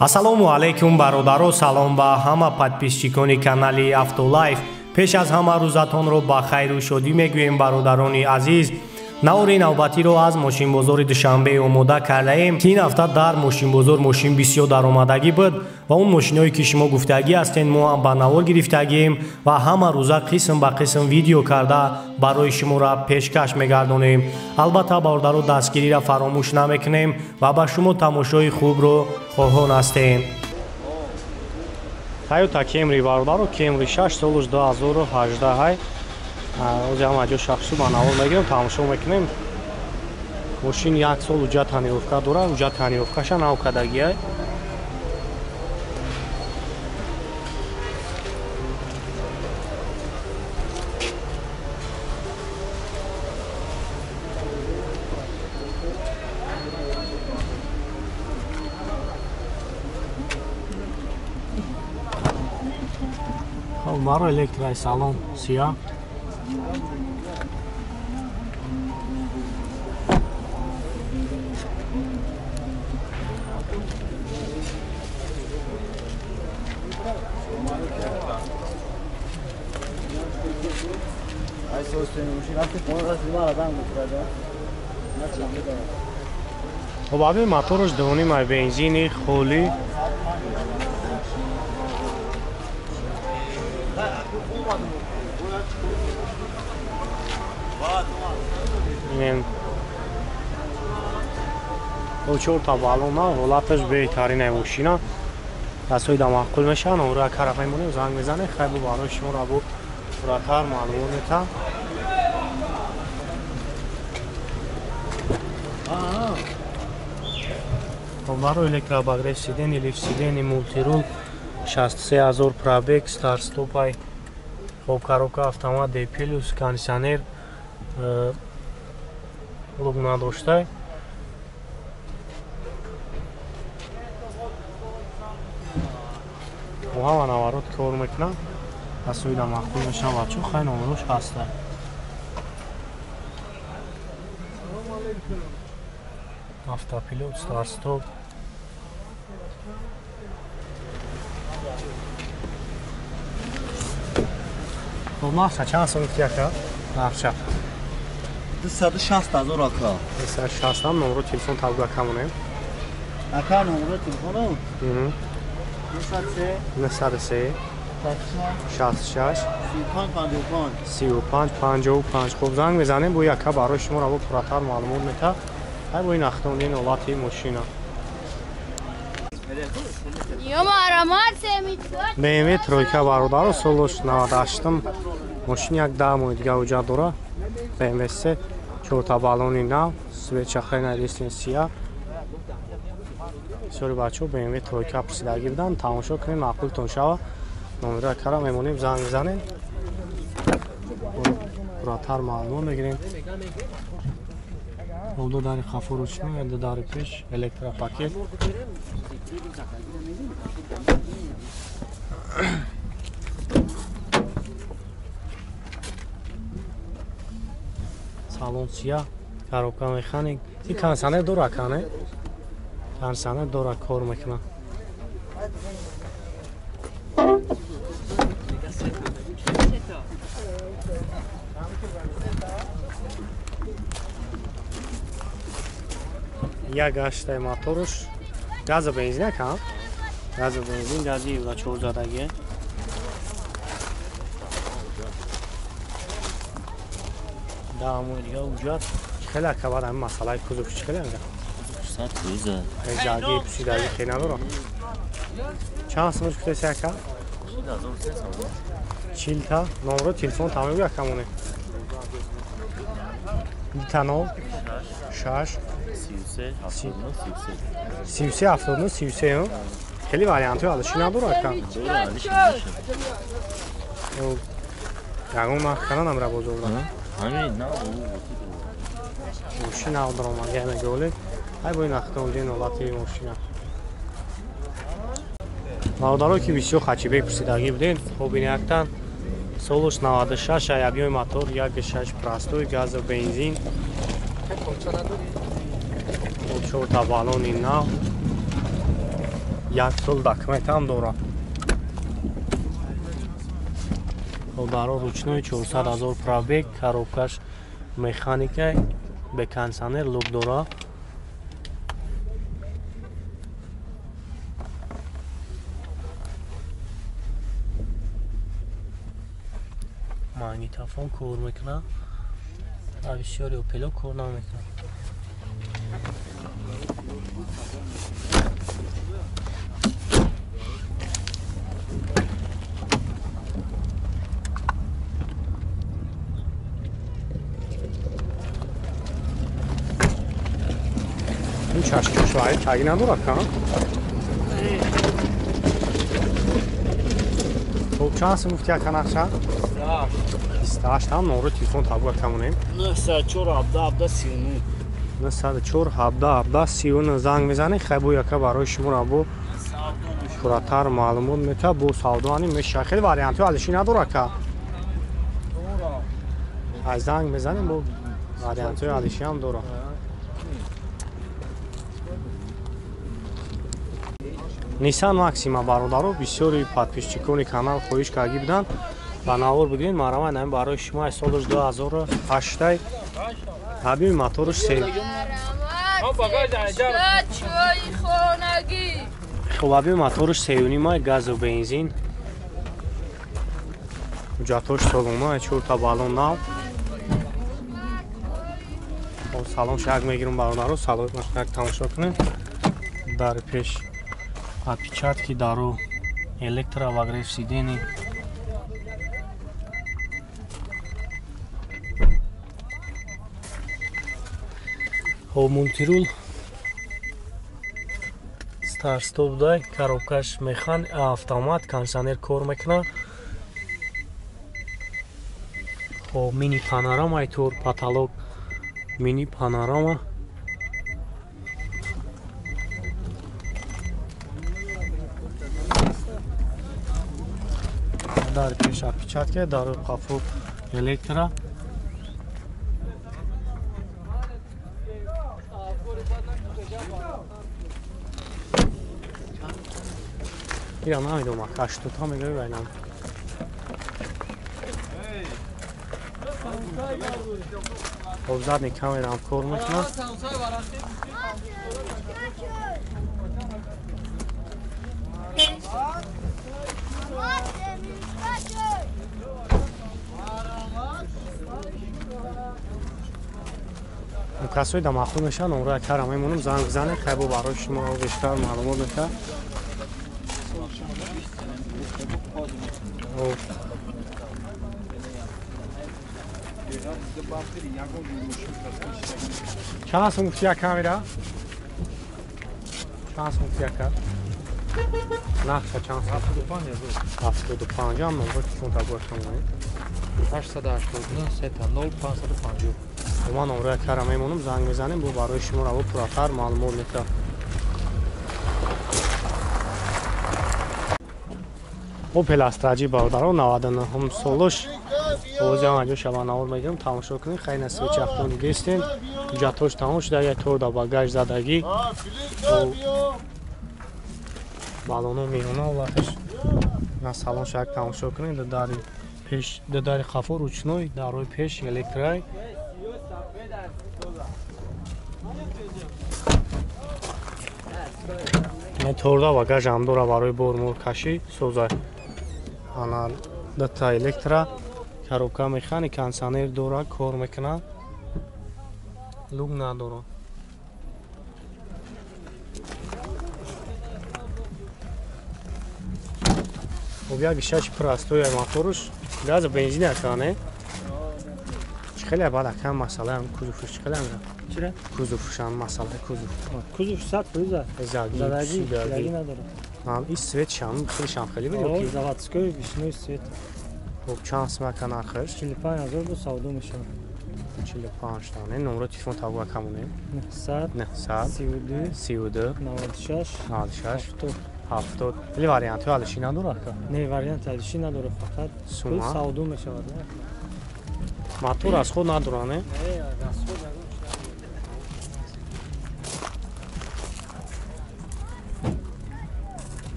Ассалому алайкум бародаро, салом ба ҳама подписчикони канали Автолайф. Пеш аз ҳама рӯзатонро ба хайру шодӣ мегӯем, бародарони азиз. Навори навбатиро аз мошинбозори Душанбе омода кардаем, ки ин ҳафта дар мошинбозор мошин бисёр даромадагӣ буд ва он мошиное ки шумо гуфтагӣ ҳастен, мо ҳам ба навор гирифтагием ва ҳама рӯза қисм ба қисм видео карда барои шуморо пешкаш мегардонем. Албатта, бародаро, дастгириро фаромӯш намекунем ва ба шумо тамошои хубро хоҳон ҳастем. Тойота Кемри, бародаро, Кемри 6, солуш 2018. Ози ҳама ҷо шахсу ба навор мегирем, тамошо мекунем. Мошин як сол уҷа тонировка дорад, уҷа тонировкаша нав кардагиай. Хоб, баро, электрои салон сия. Хоб, аби мотораш дувним ай, бензини холӣ. Инем чорта балона, ҳолаташ беҳтарин мошина. Дастҳои да маъқул мешаванд, ора кара мемонем, занг мезанем, хай бу барои шуморо бу пурратар маълумот метам. Барои электрообогрев сидени, лифт сидени, мултирул, 63 000 пробег, старт-стопай. Хоб, коробка автомат, D плюс, кондиционер, лук надоштай. Ҳама наворот кор мекунам. Дастҳои да маъқул мешавад, бачо, хай номерош ҳаста. Автопилот, старт-стоп. Хоб, нархша чанд сом гуфти, ака? Нархша 260 000, ака. 260. Номеро телефон табга камонем. Ака, номеро телефону? 903 903 66 35 55. 35 55. Хоб, занг мезанем, бо яка барои шуморо бо пурратар маълумот мета. Ай бо ин ахтондин ҳолати мошина. BMW тройка, бародаро, солош 98. Мошин як 10 моҳи дига уҷа дора. BMW 3, чорта балони нав, свечахена лисенсия. Бисёри бачаҳо BMW тройка пурсидагӣ буданд, тамошо кунем, маъқултон шава. Номера кара мемонем, занг мезанем. Пурратар маълумот мегирем. Ду дари хафо ручной, ду дари пеш, электропакет. Салон сия, коробка механик. И кондиционер дора, кане? Кондиционер дора, кор мекунад. Як гаштаи моторш газа бензин ака, газа бензин, гази 14 задагия. Даҳ моҳи дига уҷат. Хеле, ака, баъд ҳамин масъалаи кузов чӣ хеле анга? 100%. Ҷаги пусидаги хел надорам. Чанд сомош гуфтеси, ака? Чилта. Номеро телефон тамом ака монем. Дита нол шаш 33 79 33. 33 79 33. Хеле вариантҳои алишӣ надора, ака. Ягон нарх кана намра бозорда. Ҳамин на. Мошина даромадия меголи. Ай бо ин ахтондин ҳолати мошина. Бародаро, ки бисёр хачибек пурсидагӣ будем, хоб, ин яктан солуш 96, ай, объёми мотор 1,6, простой, газо бензин, чорта балони нав. Як сол документам дора. Даро ручной 400 000 пробег, коробкаш механика, бе кондиционер, люк дора. Магнитофон кор мекунад. Бисёри Опело кор намекунад. Ин чашкишваи таги надорад, ка? Хоб, чанд сум гуфти ака нақша? 28 ҳам номро телефон табу акамонем. 904 17 17 39. 904 17 17 39 занг мезанед, хай бо яка барои шумо бо пурратар маълумот мета, бо савдоани меша. Хеле вариантҳо алиши надорад ка? Ай занг мезанем, бо вариантҳои алиши ҳам дорад. Nissan Maxima бародаро, бисёри подписчикони канал хоҳиш карда буданд ба навор бигиред. Марамай нами барои шумо солаш 2008 табиби моторш се. Хоб, абиби моторш 3.5 газу бензин. Ҳуҷҷатҳош солона, 4 та баллон нав. Хоб, салон шак мегирам бародаро, салон машинак тамошо кунед. Дар пеш отпечатки дару, электрообогрев сидений. Хоб, мультирул старт-стоп дай, коробкаш механ, автомат, кондиционер кор мекунад. Хоб, мини панорама, айтор потолок мини панорама. Дар пеш отпечатка, дар қафо электро. Ира намедонам, 80 мегӯй вайнам. Хоб, задний камерам кор мекунад. Касои да маъқул мешаванд, номрои акара мемонам, занг бизанед, хай бо барои шумо бештар маълумот мешавад. Чанд сум гуфти як камера? Чанд сум гуфти яка? Нақша чанд сум? 75 ҳам номрои телефон табу акамонед. 889 30 550. Ман номрои акара мемонам, занг мезанем, бо барои шумо раво пурратар маълумот мешавад. Opel Astra бародаро 99 солош. Бози ҳам анҷо шава навор мегирам, тамошо кунед. Хай на свечахтон дидестен. Ҳуҷҷатҳош тамом шуда, як тор да багаж задагӣ. Балоно меҳона олаташ. На салон шак тамошо кунед, дари пеш, дари қафо ручной, дарои пеш электрай. Торда багаж ҳам дора барои бормуркашӣ соза. Ана дата электро, коробка механик, кондиционер дора, кор мекунад. Люк надора. Хоб, як гишачи простой моторш, газ бензин ака, не? Чӣ хеле бад ака масъалаам кузовш чӣ хеле ам? Чира? Кузовшам масъала кузов. Кузов 100% задаги, задаги надорад. Ам ин свет шам, хеле шам хеле буд ё ки? Заводской вишной свет. Хоб, чанд сум ака нархаш? 45 000 бо савдо мешавад. 45 та, не? Номро телефон табу акамонем. 900 900 32 32 96 96 70 70. Вале вариантҳои алиши надорад ака? Не, вариант алиши надорад, фақат сума савдо мешавад. Мотор аз худ надорад, не? Не, аз худ надорад.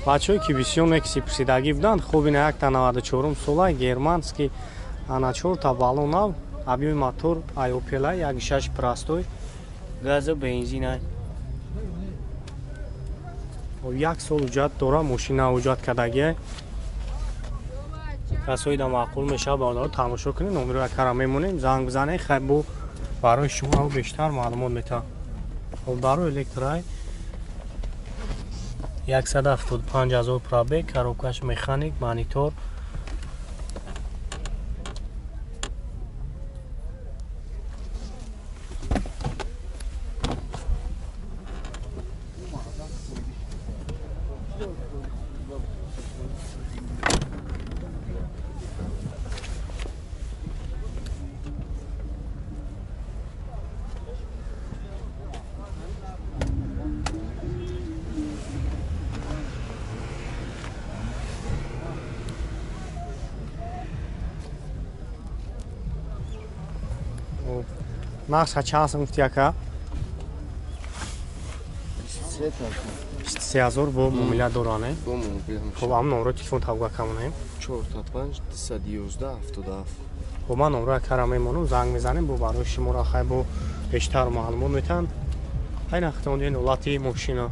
Бачаҳое ки бисёр некси пурсидагӣ буданд, хуб ина якта 94 сола германский, ана чорта баллон нав, объёми мотор Opel 1.6 простой, газу бензин. Як сол ҳуҷҷат дора, мошина ҳуҷҷат кардагия. Касои да маъқул мешавад, бародаро, тамошо кунед, номеро якара мемонем, занг бизанед, хай бо барои шумо бештар маълумот метавад. Хоб даро электрай 175 000 пробег, коробкаш механик, монитор. Нарха чанд сум гуфти ака? 23 000 бо муомила доране. Хоб ам номро телефон табга камонем. 45 211 77. Хоб ман номро акара мемонам, занг мезанем, бо барои шуморо хай бо бештар маълумот метаҳанд. Хай нахтон ден ҳолати мошина.